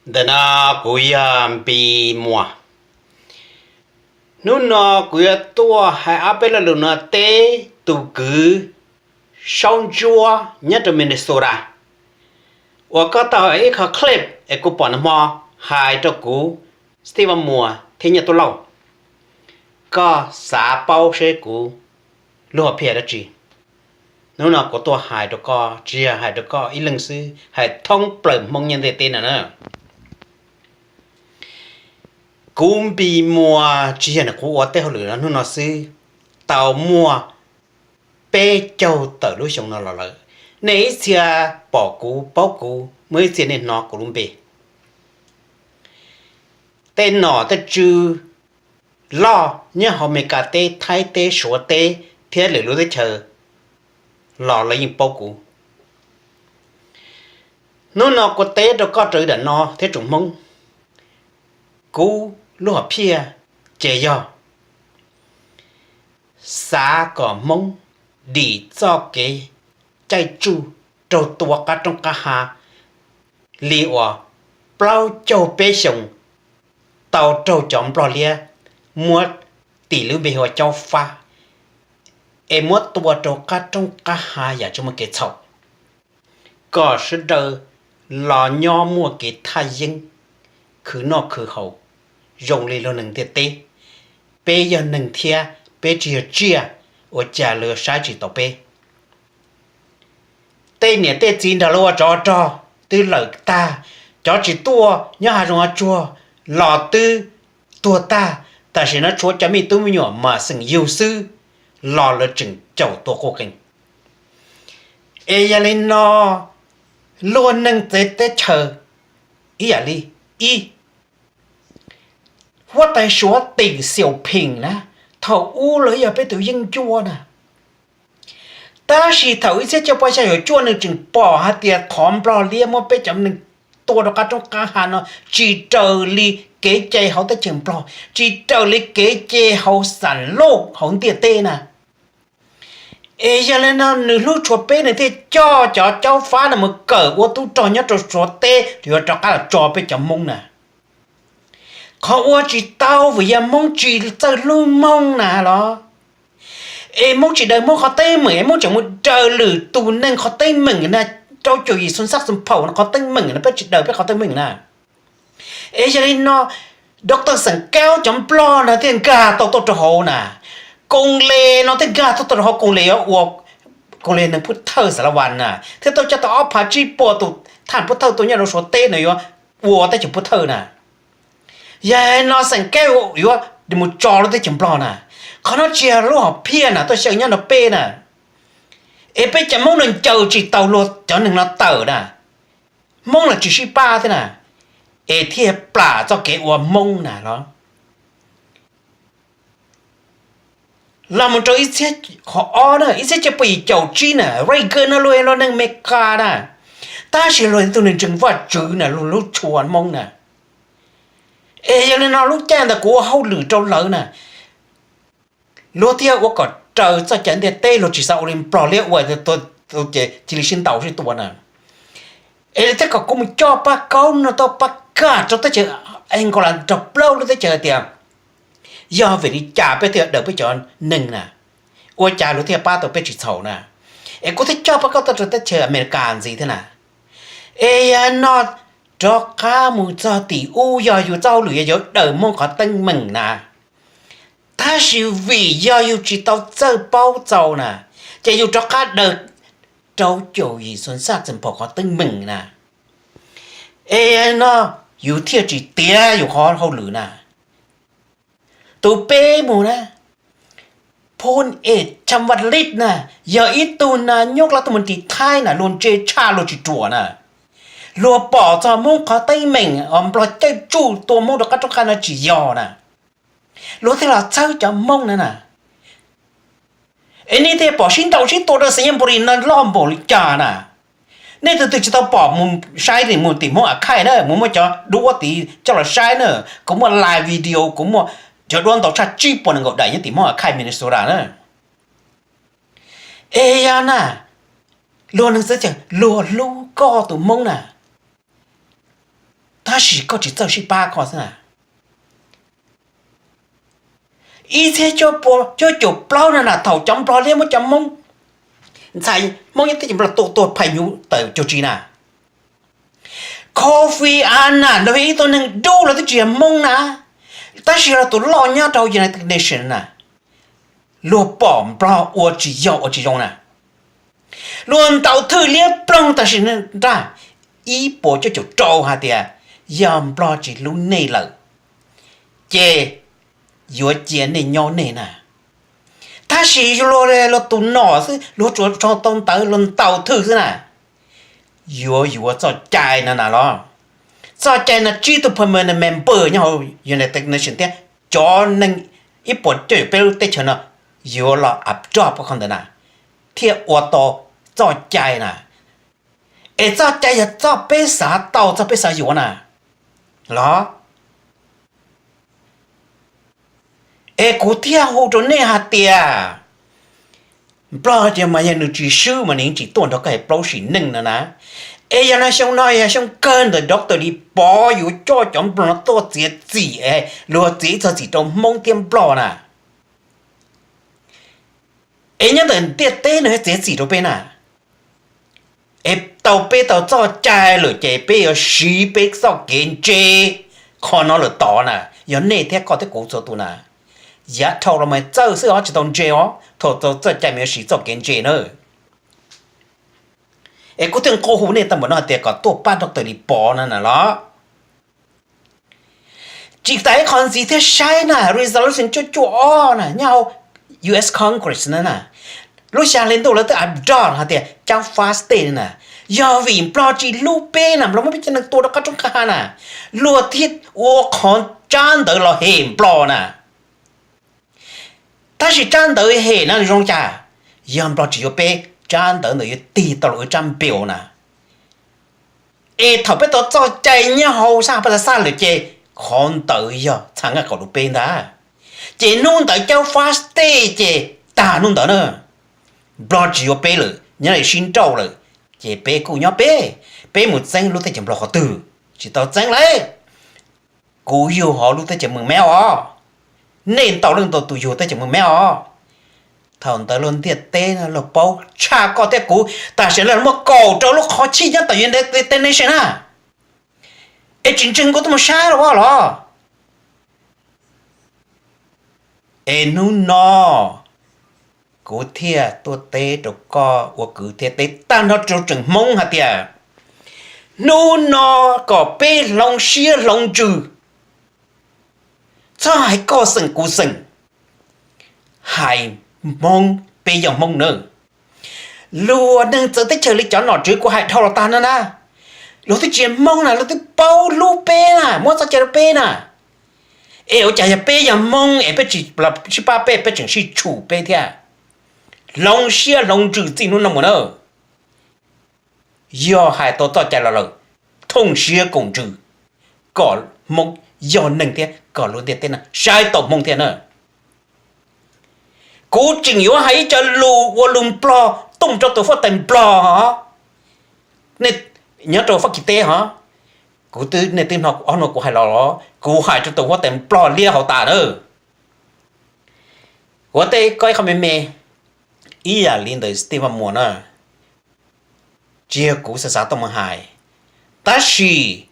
Ntawm no kuv yog Npis Muas. Hnub no kuv yuav tuaj hais ob peb lo lus no teb tus kwv Saub Ntsuab nyob rau Minnesota uas koj tau ib qho clip es kuv pom nag hmo hais rau kuv Steve Muas thiab Nyiaj Tub Lauj. Koj xav paub seb kuv lub hom phiaj dab tsi? Hnub no kuv tuaj hais rau koj, tsis yog hais rau koj ib leeg xwb, hais thoob plaws Hmoob nyob ntiaj teb no na. Kuv Npis Muas tsis yog nws kuv ua tej hauj lwm no hnub no xwb, tau muaj peb caug tawm lub xyoo no los lawm. Nej ib txhia pom kuv paub kuv, muaj ib txhia nej hnov kuv lub npe. Tej nom tej tswv loj nyob hauv Amelikas teb, Thaib teb, Suav teb thiab lwm lub teb chaws los lawv yeej paub kuv. Hnub no kuv teb rau koj raws li ntawm no thiab tsoom Hmoob, kuv lub hom phiaj ces yog xav kom Hmoob dim txoj kev caij tsuj raug tua qab roob qab hav li uas plaub caug peb xyoos tau raug cov Nplog liab muab tim lub npe hu ua Caub Fab, es muab tua rau qab roob qab hav yam tsis muaj kev txhaum, kom sawv daws los nyob muaj kev thaj yeeb, khwv noj khwv haus zoo li luag neeg ntiaj teb. Peb yog neeg thiab peb tsis yog tsiaj, ua cas luag saib tsis taus peb? Tej niam tej txiv nrog luag ua tsov rog twb lawm tag, cov tsis tuaj nyob hav zoov hav tsuag los twb tuag tag, tam sim no tshuav cov me tub me nyuam mas xeem yug xwb los lawv tseem caum tua quaj qees. Es yog li no, luag neeg txawv teb chaws ib yam li, ib, huab tais Suav tim Xiaus Pheem na, thaum ub los yog peb tus yeeb ncuab na. Tab sis thaum ib txhiab cuaj pua xya caum cuaj nws tseem pom hais tias qhov Nplog liab muab peb cov neeg tua rau qab roob qab hav no tsis raws li kev cai hauv teb chaws Nplog, tsis raws li kev cai hauv xam loj hauv ntiaj teb na. Es yog li no nws hlub tshua peb nws thiaj coj cov Caub Fab no mus kawm ua tub rog nyob rau Suav teb, yuav rov qab los tso peb cov Hmoob na. Qhov ua tsis tau vim yog Hmoob tsis txawj hlub Hmoob na los. Es Hmoob tsis daws Hmoob qhov teeb meem, es Hmoob tseem mus daws lwm tus neeg qhov teeb meem na, rau caum yim xu xab xu phaum no qhov teeb meem no peb tsis daws peb qhov teeb meem na. Es yog li no, Doctor Xeem Kaub cov Nplog no thiaj nkag tau tuaj rau hauv na. Koos Les no thiaj nkag tau tuaj rau hauv, Koos Les yuav ua, Koos Les neeg Phub Thawj Xas Las Vas na, thiaj tau coj tau ob phav tsib puas tus thaj Phub Thawj tuaj nyob rau Suav teb no yuav ua teb chaws Phub Thawj na. Yog no Xeem Kaub yuav mus tso lub teb chaws Nplog na. Qhov no tsis yog lub hom phiaj na, tuaj xyaw nyob no peb na. Es peb cov Hmoob no ncaws tsis tau luag cov neeg no tawm na. Hmoob los tsis sib pab thiab na, es thiaj plam txoj kev ua Hmoob na los. Los mus rau ib txhiab, qhov ob na, ib txhiab cuaj pua yim caum tsib na, Reagan no luag luag neeg Amelikas na, tab sis luag tus neeg ntseeg Vajtswv na, luag hlub tshua Hmoob na. Es yog li no lub caij ntawd kuv ua hauj lwm rau lawv na, luag thiaj ua kom raws txoj cai ntiaj teb, luag tsis xav ua li Nplog liab ua ces cia li sib ntaus sib tua na. Es thiaj kom kuv mus coj pab kaub no tau pab kam rau teb chaws Angola rau plaub lub teb chaws tias yog vim li cas peb thiaj daws peb cov neeg na, ua cas luag thiaj pab tau peb tsis txhaum na. Es kuv thiaj coj pab kaub tau rau teb chaws Amelikas ntxiv thiab na. Es yog no rov qab mus txog tim ub yog yus txoj hauj lwm yog yuav daws Hmoob qhov teeb meem na, tab sis vim yog yus tsis tau txawj paub txaus na, ces yus rov qab daws rau caum yim xu xab xu phaum qhov teeb meem na. Es no yus thiaj tsis tiav yus qhov hauj lwm na. Tus peb mus na, Phon Es Cham Vaj Lij na, yog ib tug na nyob lab tug mus nrim Thaib na, luag ntse tshaj luag tsis ruam na. Luag pom txog Hmoob qhov teeb meem uas Nplog caij tsuj tua Hmoob rau qab roob qab no tsis yog na, luag thiaj los txhawb cov Hmoob na na. Es nej thiaj pom sib ntaus sib tua rau Xayaburi no loj npaum li cas na. Nej tus twg tsis tau pom mus saib, mus tim Hmoob Akhaij na, mus muab cov duab tid coj los saib na. Kuv muaj live video, kuv muaj cov duab ntau tshaj tsib puas nees nkaum daim nyob tim Hmoob Akhaij Minnesota na. Es yog na, luag neeg xav tias luag hlub koj tus Hmoob na, tab sis koj tsis txawj sib pab koj xwb na. Ib txhiab cuaj pua cuaj caum plaub no na, thaum cov Nplog liab muab cov Hmoob, ntxhais Hmoob nyob teb chaws Nplog tua tuag phais nyuv tawm cuag tsi na. Kofi Annan los yog ib tug neeg dub los twb tsis yog Hmoob na, tab sis los tus loj nyob rau United Nations na, luag pom Nplog ua tsis yog ua tsis zoo na. Luag ntaus thwj liab ploog tam sim nraj ib puas cuaj caum rau hais tias yog Nplog tsis hlub nej lawm ces yuav cia nej nyob nej na. Tab sis luag, luag tus nom xwb, luag tsuas tso tau ntawv, luag ntaus thwj xwb na. Yuav yuav txoj cai no na los, txoj cai no tsib tug permanent member nyob hauv United Nations thiab cov neeg ib puas cuaj caum peb lub teb chaws no yuav los adopt qhov ntawd na, thiaj ua tau txoj cai na. Es txoj cai yog txoj peb xav tau, txoj peb xav yuav na los. Es kuv thiaj hu rau nej hais tias Nplog tias mas yog nws tsis swb mas nws tsis tuaj nrog koj hais plaub sim neej no na. Es yog no xyoo no yog xyoo kawg ntawm Doctor Lis Pov yuav coj cov Nplog no tuaj txiav txim es luag txiav ib txog txim rau Hmoob thiab Nplog na. Es nyob ntawm ntiaj teb no txiav txim rau peb na. Es tau peb tau txoj cai lawm ces peb yuav siv peb txoj kev ntse qhov no lawm tod na. Yog nej thiab koj thiab kuv txhua tus na, yav dhau los mas txawj xwb os, tsis tau ntse os, thaum txog txoj cai mas yuav siv txoj kev ntse na. Es kuv thiaj nqua hu nej tau npaum no hais tias kom tuaj pab Doctor Lis Pov no na los. Tsis tas ib qho ntxiv thiab saib na, resolution cuaj cuaj ob na nyob hauv U S Congress na na, lub xya hli ntuj lawv twb adopt hais tias Cauca State na, yog vim Nplog tsis hlub peb na, Nplog muab peb cov neeg tua rau qab roob qab hav na, luag thiaj ua qhov tsab ntawv los hem Nplog na. Tab sis tsab ntawv hem no zoo cas? Yog Nplog tsis yuav peb, tsab ntawv ntawd yuav tig tau los ua tsab npiu na. Es thaum peb tau txoj cai nyob hauv sab paj xaj lawm ces qhov ntawd yog txha nqaj qaum rau peb ntag. Ces hnub ntawd Cauca State ces tag hnub ntawd na. Nplog tsis yuav peb lawm, nyob li sib nrauj lawm, ces peb kuj nyob peb, peb mus txeeb lub teb chaws Nplog qhov twg? Tsis tau txeeb lauj. Kuv yug hauv lub teb chaws Mws Meb os, nej ntau leej ntau tus yug teb chaws Mws Meb os. Thaum ntawd luag ntiaj teb luag paub tshaj koj thiab kuv, tam sim no muab kaum rau lub qhov chij nyob tom United Nations na. Es tsis ntseeg kuv tuaj mus saib los los. Es hnub no kuv thiaj tuaj teb rau koj ua kwv thiab teb tag nrho rau tseem Hmoob hais tias hnub no kom peb hloov siab hloov ntsws, txhob hais koj xeem kuv xeem, hais Hmoob, peb yog Hmoob nawb. Luag neeg txawv teb chaws li cov nom tswv kuv hais dhau los tag no na, luag twb tsis yog Hmoob na, luag twb paub hlub peb na, muab txoj cai rau peb na. Es ua cas yog peb yog Hmoob es peb tsis sib pab peb, peb tseem sib tshum peb thiab? Hloov siab hloov ntsws txij hnub no mus na. Yog hais tau txoj cai los lawm, thooj siab koom ntsws, kom Hmoob yog neeg thiab kom lub ntiaj teb no saib tau Hmoob thiab na. Kuv tseem yuav hais ib co lus ua lus Nplog tuaj rau tus huab tais Nplog, nej nyob rau Fab Kis teb hos, kuv twb, nej twb hnov ob hnub kuv hais los los, kuv hais rau tus huab tais Nplog liab hauv tas na. Kuv teb koj ib qho me me, ib yam li ntawm Steve Muas na, tsis yog kuv xav xav tuaj mus hais, tab sis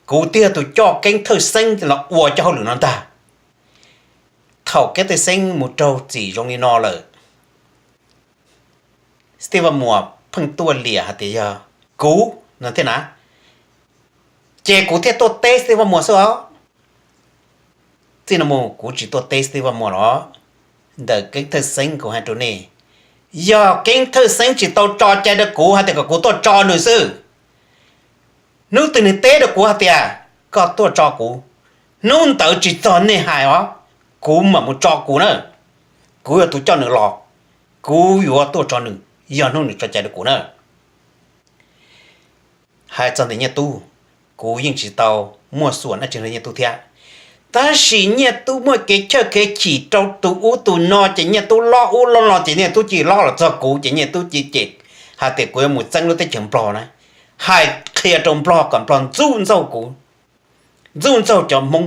kuv twb yog tus coj Keeb Thawj Xeeb los ua cov hauj lwm no ntag. Thaum Keeb Thawj Xeeb mus raug txim zoo li no lawm, Steve Muas pheej tuaj liam hais tias yog kuv no thiab na, ces kuv thiaj tuaj teb Steve Muas xwb os. Txij no mus kuv tsis tuaj teb Steve Muas los. Ntawm Keeb Thawj Xeeb kuv hais rau nej, yog Keeb Thawj Xeeb tsis tau tso cai rau kuv hais tias kom kuv tuaj tso nws xwb. Hnub twg nws teb rau kuv hais tias koj tuaj tso kuv, hnub ntawd tsis txog nej hais os, kuv mam mus tso kuv na. Kuv yog tus coj nws los, kuv yuav tuaj tso nws yog hnub nws tso cai rau kuv na. Hais txog ntawm Nyiaj Tub, kuv yeej tsis tau muaj xuam dab tsi rau Nyiaj Tub thiab. Tab sis Nyiaj Tub muaj kev chawj kev chim rau tus ub tus no ces Nyiaj Tub lob ub lob no ces Nyiaj Tub cia li lob los txog kuv ces Nyiaj Tub cia li cem hais tias kuv yuav mus txeeb lub teb chaws Nplog na. hais qhia rau Nplog kom Nplog ntxub ntxaug kuv, ntxub ntxaug cov Hmoob.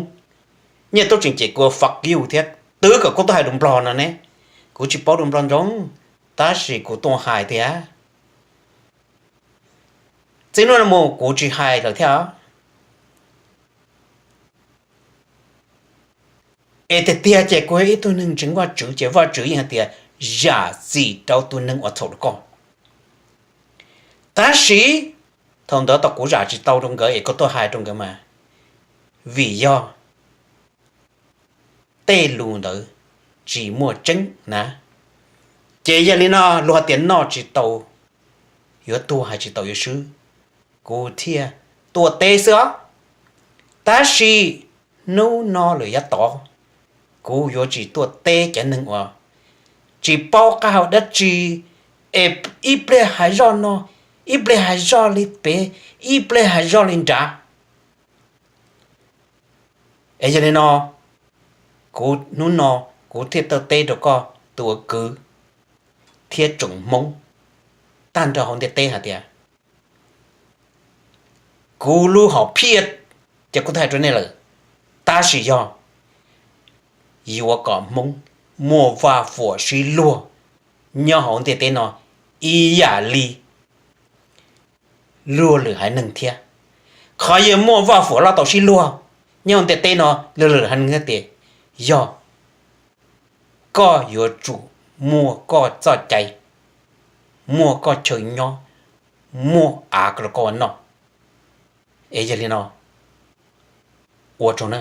Nyiaj Tub Tseem cem kuv fuck you thiab twb kom kuv tuaj hais rau Nplog no ne. Kuv tsis paub rau Nplog ntsoov, tab sis kuv tuaj hais tias txij hnub no mus kuv tsis hais lawm thiab. Es tiag tiag ces kuv yog ib tug neeg ntseeg Vajtswv ces Vajtswv yeej hais tias zam txim rau tus neeg uas txhaum rau koj. Tab sis thaum ntawd tau kuv zam tsis tau rau nkawd es kuv tuaj hais rau nkawd mas vim yog tej lus ntawd tsis muaj tseeb na. Ces yog li no luag hais tias noj tsis tau yuav tuag, hais tsis tau yuav swb, kuv thiaj tuaj teb xwb os. Tab sis hnub no lawm yav tod kuv yuav tsis tuaj teb cov neeg uas tsis paub qab hau dab tsi, es ib pliag hais zoj no, ib pliag hais zoj li pem, ib pliag hais zoj li nrad. Es yog li no, kuv hnub no kuv thiaj tuaj teb rau koj tus ua kwv thiab tsoom Hmoob tag nrho hauv ntiaj teb hais tias kuv lub hom phiaj ces kuv twb hais rau nej lawm, tab sis yog yuav kom Hmoob muaj vaj huam sib luag nyob hauv ntiaj teb no ib yam li luag lwm haiv neeg thiab. Qhov yuav muaj vaj huam loj tau sib luag nyob hauv ntiaj teb no luag lwm haiv neeg thiab tias yog koj yuav tsum muaj koj txoj cai, muaj koj chaw nyob, muaj av rau koj ua noj. Es yog li no, ua tsaug na.